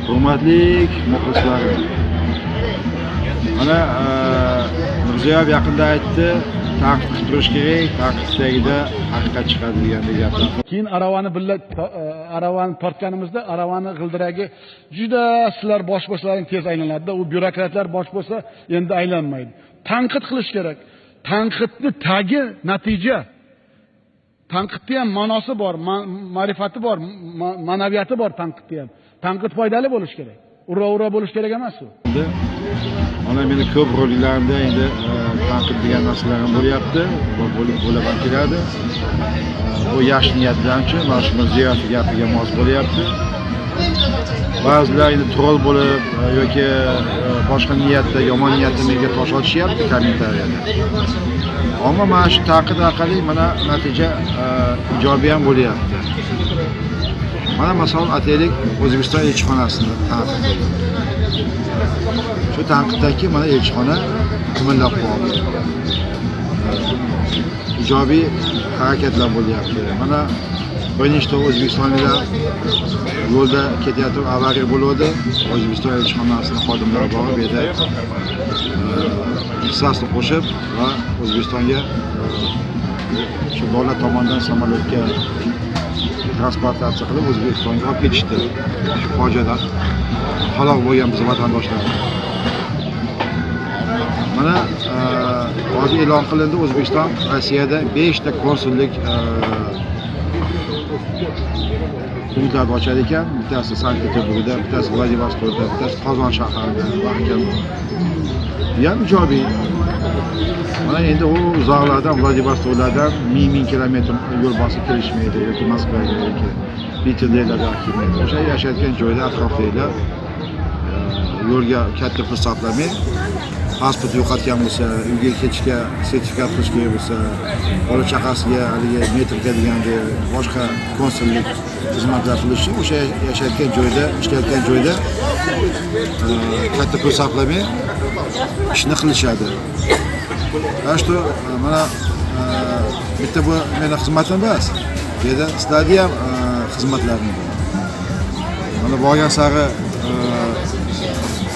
Hurmatli muxlislarim. Mana Mirziyoyev yaqinda aytdi, tanqid qilib turish kerak, tanqid tagida haqiqat chiqadi degandek gaplar. Keyin aravani birga aravani tortganimizda aravani g'ildiragi juda sizlar bosh bo'lsalaring tez aylanadi-da, u byurokratlar bosh bo'lsa endi aylanmaydi. Tanqid qilish kerak. Tanqidni tagi natija. Tanqidni ham ma'nosi bor, ma'rifati bor, ma'naviyati bor tanqidni ham. Tanqid foydali bo'lish kerak. Ura-ura bo'lish kerak emas u. Endi mana meni ko'p roliklarimda endi tanqid degan narsalar ham bo'lyapti, va bo'lib ham keladi. Bu yaxshi niyat bilanchi, mana shu Mirziyoyev gapiga mos bo'lyapti. Ba'zilar endi troll bo'lib yoki boshqa niyatda, yomon niyatda menga tosh otishyapti kommentariyada. Ammo mana shu tanqid orqali mana natija ijobiy ham bo'lyapti. Mana masalan aytaylik, O'zbekiston elchixonasini tanqid qildi. Shu tanqiddan keyin mana elchixona qimirlab qoldi. Ijobiy harakatlar bo'lyapti. Mana bir nechta o'zbekistonliklar yo'lda ketayotib avariya bo'ldi. O'zbekiston elchixonasining xodimlari borib bu yerda hissasini qo'shib va O'zbekistonga shu davlat tomonidan samolyotga transportatsiya qilib O'zbekistonga olib ketishdi. Shu fojiadan halok bo'lgan biz vatandoshlar. Mana hozir e'lon qilindi, O'zbekiston Rossiyada 5 ta konsullik punktlarni ochadi ekan. Bittasi Sankt-Peterburgda, bittasi Vladivostokda, bittasi Qozon shahrida va hokazo. Bu ham ijobiy. Mana endi u uzoqlardan, Vladivostoklardan ming kilometr yo'l bosib kelishmaydi yoki Moskvaga yoki Piterlarga kelmaydi. O'sha yashayotgan joyda atrofdagilar yo'lga katta pul sarflamay, pasport yo'qotgan bo'lsa, uyga ketishga sertifikat qilish kerak bo'lsa, bola chaqasiga haligi metrika degandek boshqa konsullik xizmatlar qilishi o'sha yashayotgan joyda, ishlayotgan joyda katta pul sarflamay ishni qilishadi. Так что mana bitta bu meni xizmatim emas. Bu yerda sizlarni ham xizmatlarim bor. Mana borgan sari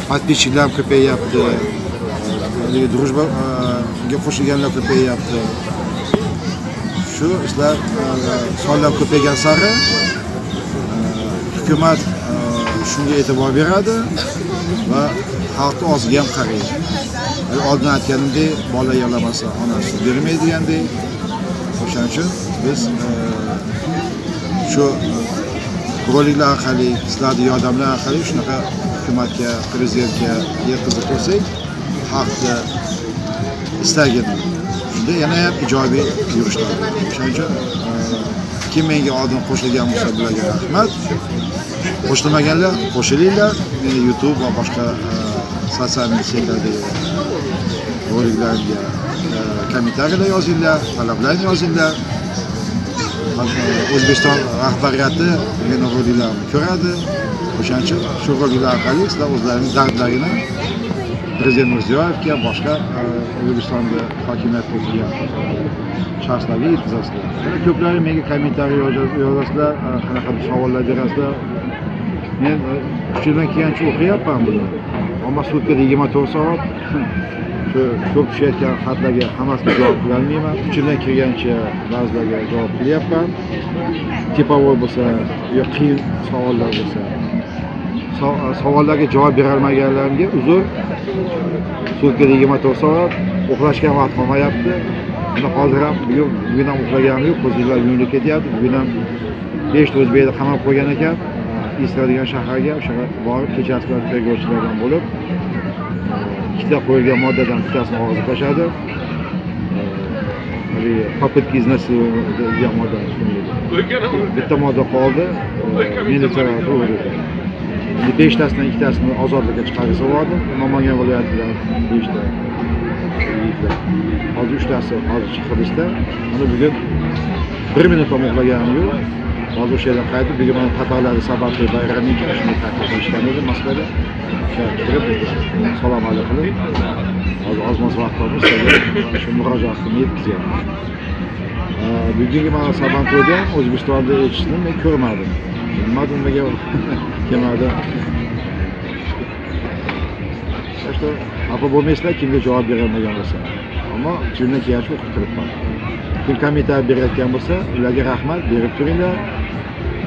подписчик lar ham ko'payyapti. Haligi дружба ga qo'shilganlar ko'payyapti. Shu ishlar sonlar ko'paygan sari hukumat shunga e'tibor beradi va xalqni og'ziga ham qaraydi. Oldin aytganimdek, bola yig'lamasa onasi bermaydi degandek. O'shaning uchun biz shu roliklar orqali, sizlarning yordamlar orqali shunaqa hukumatga, prezidentga yetkazib qo'ysak, xalqni istagini shunda yana ham ijobiy yurishlar. O'shaning uchun kim menga oldin qo'shilgan bo'lsa, bularga rahmat. Qo'shilmaganlar qo'shilinglar. Meni YouTube va boshqa sotsial medialardagi roliklarga kommentariyalar yozinglar, talablarni yozinglar. O'zbekiston rahbariyati meni roliklarimni ko'radi. O'shaning uchun shu roliklar orqali sizlar o'zlaringiz dardlarini Prezident Mirziyoyevga, boshqa O'zbekistonda hokimiyatda o'tirgan shaxslarga yetkazasizlar. Mana ko'plari menga kommentariy yozasizlar, qanaqadir savollar berasizlar. Men kuchimdan kelgancha o'qiyapman buni. Ammo sutkada 24 soat shu ko'p tushayotgan xatlarga hammasiga javob qilolmayman. Kuchimdan kelgancha ba'zilarga javob qilyapman. Tipovoy bo'lsa yo qiyin savollar bo'lsa, savollarga javob bera olmaganlarimga uzr. Sutkada 24 soat uxlashga vaqt qolmayapti. Mana hozir ham bugun ham uxlaganim yo'q, ko'zlar yumilib ketyapti. Bugun ham 5 ta o'zbekni qamab qo'ygan ekan. Istra degan shaharga o'sha borib kechasi bilan tergovchilardan bo'lib ikkita qo'yilgan moddadan bittasini og'zib tashladi. Haligi попытка изнасилования degan moddani bitta modda qoldi. Militsiyalar o'ldirdi. Endi 5 tasidan ikkitasini ozodlikka chiqarsa bo'ladi. Namangan viloyatidan 5 ta yigitlar. Hozir 3 tasi hozircha hibsda. Mana bugun 1 minut ham uxlaganim yo'q. Hozir o'sha yerdan qaytib, bugun mana tatarlarni Sabantuy bayrami ekan, shunday taklif qilishgan edi Moskvada. O'sha kirib, salom alik qilib, hozir ozmoz vaqt topib sizlarga shu murojaatimni yetkazyapman. Bugungi mana Sabantoyda ham O'zbekistonda elchisini men ko'rmadim. Bilmadim nimaga kelmadi. Так что xafa bo'lmaysizlar, kimga javob berolmagan bo'lsam. Ammo shundan keyin o'qib turibman. Kim kommentariy berayotgan bo'lsa, ularga rahmat, berib turinglar.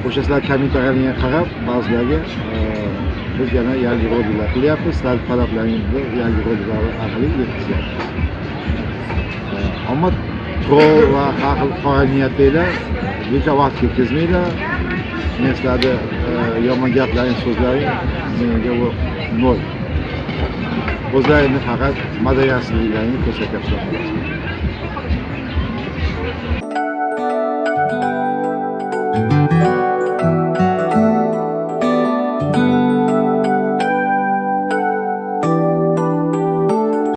O'sha sizlar kommentariyalarga qarab, ba'zilarga biz yana yangi roliklar qilyapmiz, sizlar talablaringizni yangi roliklar orqali yetkazyapmiz. Ammo troll va har xil qora niyatdagilar bekor vaqt ketkazmanglar. Men sizlarni yomon gaplaring, so'zlaring menga u nol. O'zlaringni faqat madaniyatsizliklaringni ko'rsatyapsizlar, xolos.